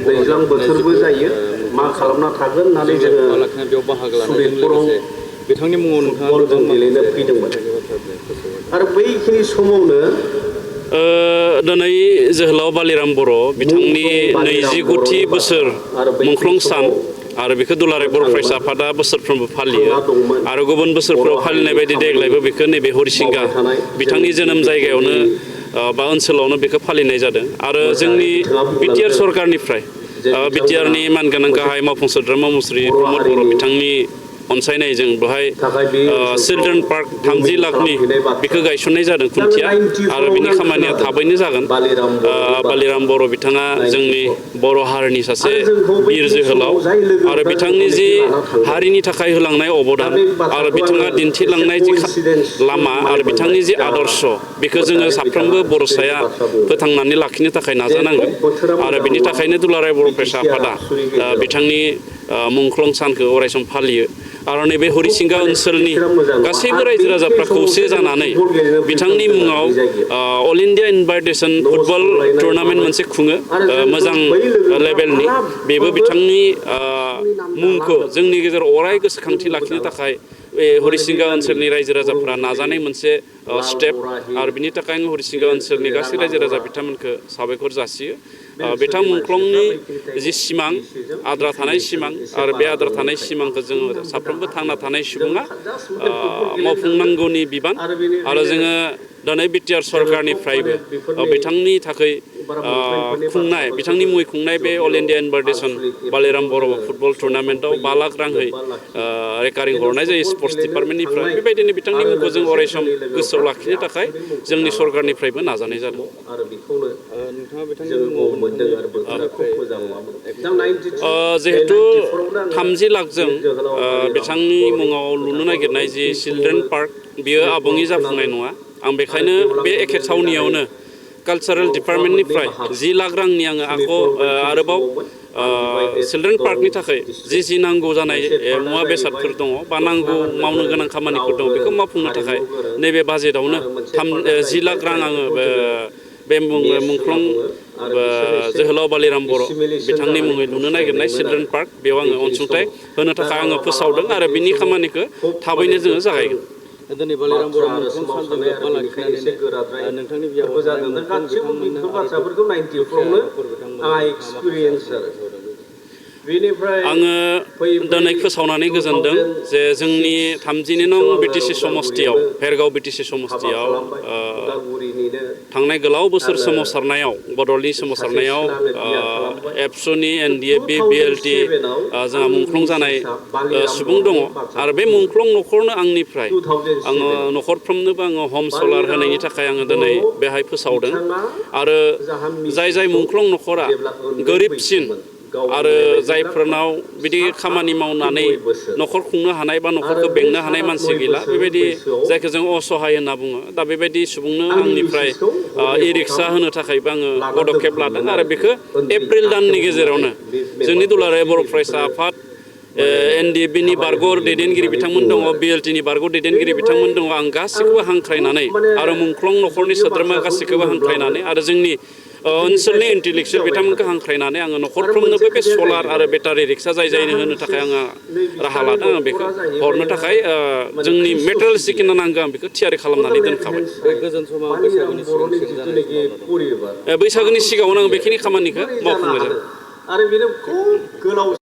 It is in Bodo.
दैज्लां बोथोरबो जायो मा खालामना थागोन होननानै जोङो सनितपुराव बिथांनि मुङाव फुटबल जों गेलेनो फैदोंमोन आरो बैखिनि समावनो दिनै जोहोलाव बालिराम बर' बिथांनि 29थि बोसोर मुंख्लं सान आरो बेखौ दुलाराय बर' फरायसा आफादा बोसोरफ्रोमबो फालियो आरो गुबुन बोसोरफ्राव फालिनाय बायदि देग्लायबो बेखौ नैबे हरिसिंगा बिथांनि जोनोम जायगायावनो बा ओनसोलावनो बेखौ फालिनाय जादों आरो जोंनि बिटिआर सरकारनिफ्राय बिटिआरनि मानगोनां गाहाय मावफुं सोद्रोमा मुस्रि प्रमद बर' बिथांनि अनसायनायजों बेवहाय चिलड्रेन पार्क 30 लाखनि बेखौ गायसननाय जादों खुन्थिया आरो बिनि खामानिया थाबैनो जागोन बालिराम बर' बिथाङा जोंनि बर' हारिनि सासे बिर जोहोलाव आरो बिथांनि जि हारिनि थाखाय होलांनाय अबदान आरो बिथाङा दिन्थिलांनाय जि लामा आरो बिथांनि जि आदर्श बेखौ जोङो साफ्रोमबो बर'साया फोथांनानै लाखिनो थाखाय नाजानांगोन आरो बिनि थाखायनो दुलाराय बर' फरायसा आफादा बिथांनि मुंख्लं सानखौ अरायसम फालियो आरो नैबे हरिसिंगा ओनसोलनि गासैबो रायजो राजाफ्रा खौसे जानानै बिथांनि मुङाव all India invitation football tournament मोनसे खुङो मोजां लेभेलनि बेबो बिथांनि मुंखौ जोंनि गेजेराव अराय गोसोखांथि लाखिनो थाखाय बे हरिसिंगा ओनसोलनि रायजो राजाफ्रा नाजानाय मोनसे स्टेप आरो बिनि थाखाय आं हरिसिंगा ओनसोलनि गासै रायजो राजा बिथांमोनखौ साबायखर जासियो बिथां मुंख्लंनि जि सिमां आद्रा थानाय सिमां आरो बे आद्रा थानाय सिमांखौ जोङो साफ्रोमबो थांना थानाय सुबुङा मावफुंनांगौनि बिबान आरो जोङो दिनै बिटिआर सरकारनिफ्रायबो बिथांनि थाखाय खुंनाय बिथांनि मुङै खुंनाय बे अल इन्डिया इनभाइटेसन बालिराम बर' फुटबल टुर्नामेन्टआव 5 लाख राङै रेकारिं हरनाय जायो स्पर्ट्स डिपार्टमेन्टनिफ्राय बेबायदिनो बिथांनि मुंखौ जों अरायसम गोसोआव लाखिनो थाखाय जोंनि सरकारनिफ्रायबो नाजानाय जादों जिहेतु 30 लाखजों बिथांनि मुङाव लुनो नागिरनाय जि चिलड्रेन पार्क बियो आबुङै जाफुंनाय नङा आं बेखायनो बे एखे थावनियावनो कालचारेल डिपार्टमेन्टनिफ्राय 10 लाख रांनि आङो आरोबाव चिलड्रेन पार्कनि थाखाय जि नांगौ जानाय मुवा बेसादफोर दङ बा नांगौ मावनो गोनां खामानिफोर दङ बेखौ मावफुंनो थाखाय नैबे बाजेटआवनो 10 लाख रां आङो बे मुंख्लं जोहोलाव बालिराम बर' बिथांनि मुङै लुनो नागिरनाय चिलड्रेन पार्क बेयाव आङो अनसुंथाइ होनो थाखाय आङो फोसावदों आरो बिनि खामानिखौ थाबैनो जोङो जागायगोन दिनै बालिराम बर' मुंख्लं सानजों लोब्बा लाखिनानै नोंथांनि बियाव गासैबो बेफोर बाथ्राफोरखौ 90फ्रावनो आंहा एक्सपिरियेन्स आरो आङो दिनै फोसावनानै गोजोनदों जे जोंनि 32 नं बिटिसि समस्तियाव भेरगाव बिटिसि समस्तियाव थांनाय गोलाव बोसोर सोमावसारनायाव बड'लेण्डनि सोमावसारनायाव एबसुनि एनडिएफबि बिएलटि जोंहा मुंख्लं जानाय सुबुं दङ आरो बे मुंख्लं न'खरनो आंनिफ्राय आङो न'खरफ्रोमनोबो आङो हम सलार होनायनि थाखाय आङो दिनै बेहाय फोसावदों आरो जाय मुंख्लं न'खरा गोरिबसिन आरो जायफोरनाव बिदि खामानि मावनानै न'खर खुंनो हानाय बा न'खरखौ बेंनो हानाय मानसि गैला बेबायदि जायखौ जों असहाय होनना बुङो दा बेबायदि सुबुंनो आंनिफ्राय इ रिक्सा होनो थाखायबो आङो पदक्षेप लादों आरो बेखौ एप्रिल दाननि गेजेरावनो जोंनि दुलाराय बर' फरायसा आफाद एनडिएफबिनि बारग' दैदेनगिरि बिथांमोन दङ बिएलटिनि बारग' दैदेनगिरि बिथांमोन दङ आं गासैखौबो हांख्रायनानै आरो मुंख्लं न'खरनि सोद्रोमा गासैखौबो हांख्रायनानै आरो जोंनि ओनसोलनि इन्टेलेक्सुयेल बिथांमोनखौ हांख्रायनानै आङो न'खरफ्रोमनोबो बे सलार आरो बेटारि रिक्सा जायनो होनो थाखाय आङो राहा लादों आं बेखौ हरनो थाखाय जोंनि मेटेरियेल्स जिखिनि नांगौ आं बेखौ थियारि खालामनानै दोनखाबाय बैसागोनि सिगाङावनो आं बेखिनि खामानिखौ मावफुंनाय जादों